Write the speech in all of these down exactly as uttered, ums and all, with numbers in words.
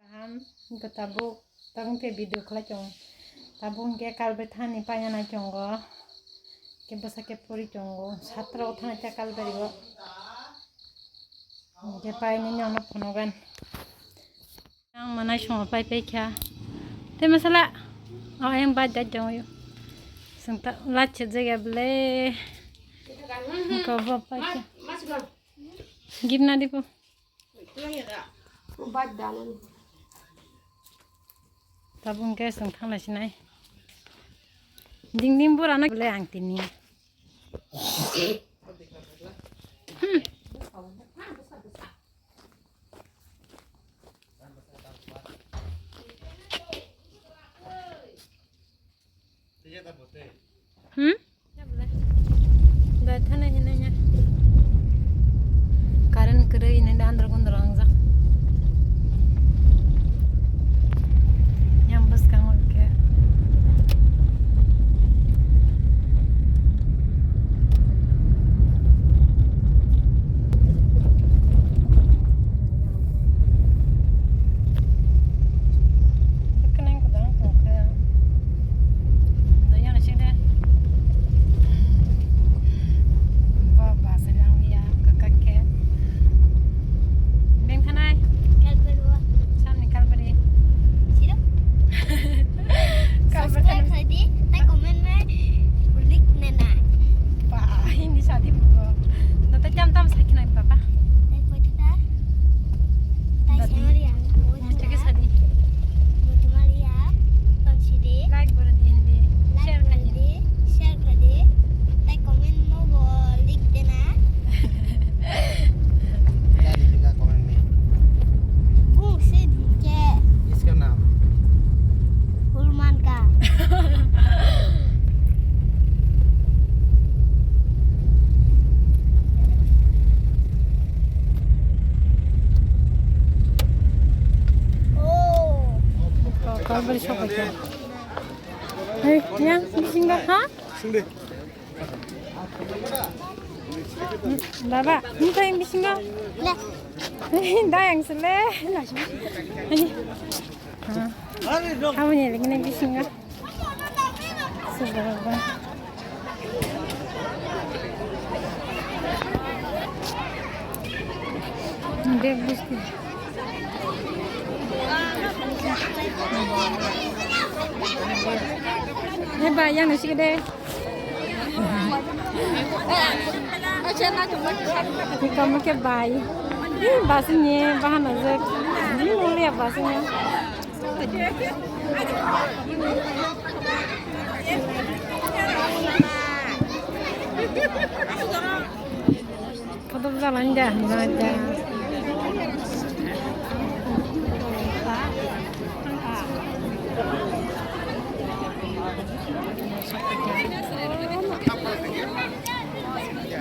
Kaham, hwnkhe tabuk, tabuk khe video khlai tongo. Tabuk hwnkhe kal bai thani paina nai tongo. Khe bwsa khe pori tongo. Satra o thani ta kal bai o. Hwnkhe painani ano phunugan. Ang manai songma pai pai kha. Te masala. O, ayang baj daj dong yo. Sengta lachhe jaga ble. Ko bo pai kha. Gimna di po. Tabuk hwnkhe chwng thanglai sinai. Ding ding bura no le ang tini. Hmm. Hmm? Dai thana hinanya. Current kwrwi hinwi andro gundro wngjak. Yang bwskango khe. Kwkwnang kwdang tongkhe. Doyana side. Ba, ba, se lang ya, kwkak khe. Beng Hey, yang bisingo, ha? Baba, ini yang bisingo. Dah yang sele. Ini. Ha. Kamu ni lagi ni bisingo. Sudah, Baba. Bag busti. Hei bai, yang nasi gede. Kamu ke bai. Ih, basnya bahan aja. Ini mulia basnya. Kotor jalan dah, jalan dah.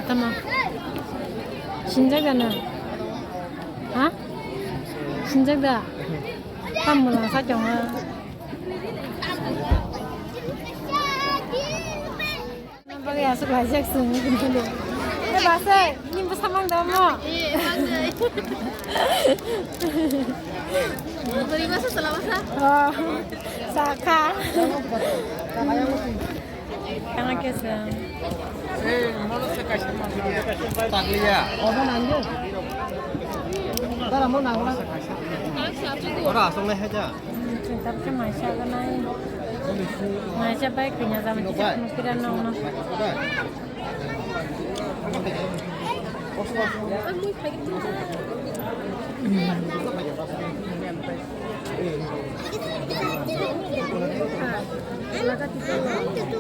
Tama. Sinjak dah na? Ha? Sinjak dah? Kamu lang sa chong ha. Bagwi aswk laijak chwng. Eh, basai, nini bwsa mang da mo? Eh, basai. Bwrwi masa chwla masa? Oh, sakha. Tangna kesa. Takliya. Ora aswk nai haja. Chwng tabukhe maisa ganai. Maisa bai kanya jami kisa phunukphira nokno.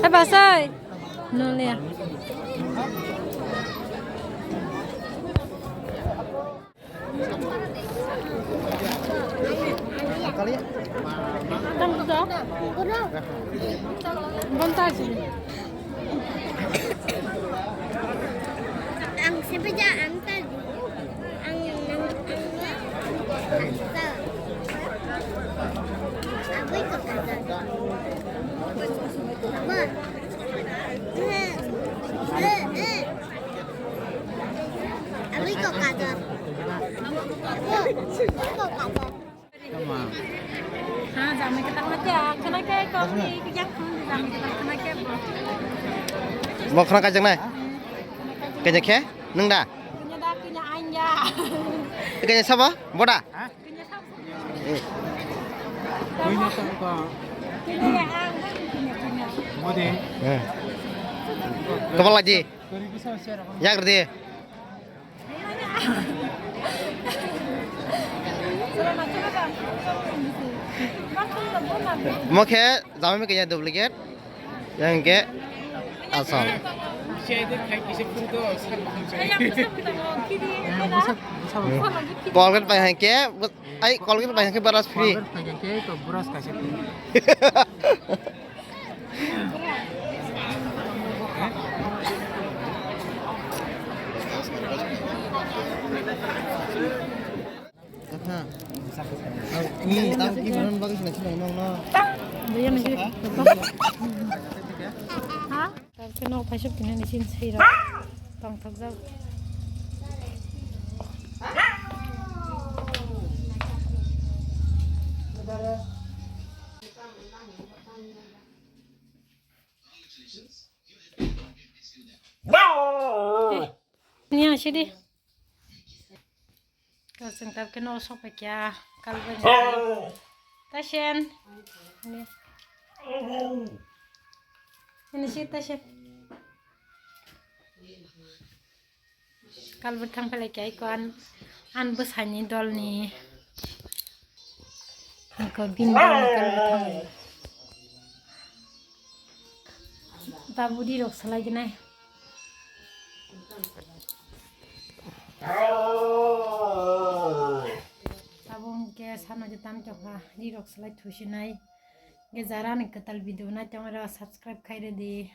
Hai basai. Nolia. Bonta sih. Ang sepeda ang tadi. Ang ang ang. Aboi ko kada. Aboi ko kada. Ha, jamai kwtal ma kya? Khana kya ko ni kya khun jamai kwtal khana kya bo? Mo khana kajak nai? Kanya khe? Nung da? Kanya da, kanya anya. Kanya sabo? Boda? Kanya sabo. Kanya sabo. Kanya ya ang, kanya, kanya. Mode. Kabal aji. Yak de. Mo khe jamai kanya duplicate. Yang ke asal. Colgate pai hangke, ai Colgate pai hangke brush free. Ni tang ki buron bagwi sina sina nong no. Dia ni. Ha? Tapi no pasok kena ni sin sira. Tong thok jao. Ni ang sidi. Kau sengkap kena osok pakia kalban. Tasen. Ini si tasen. Kalbwthang phalai khe aiko an, an bwsani dolni. Aiko bini dolni kalbwthang. Tabuk rirok salai gwnai. Tabuk hwnkhe sano je tam chokha rirok salai thusinai. Hwnkhe jara ani kwtal video nai tongwi rw subscribe khai rwdi.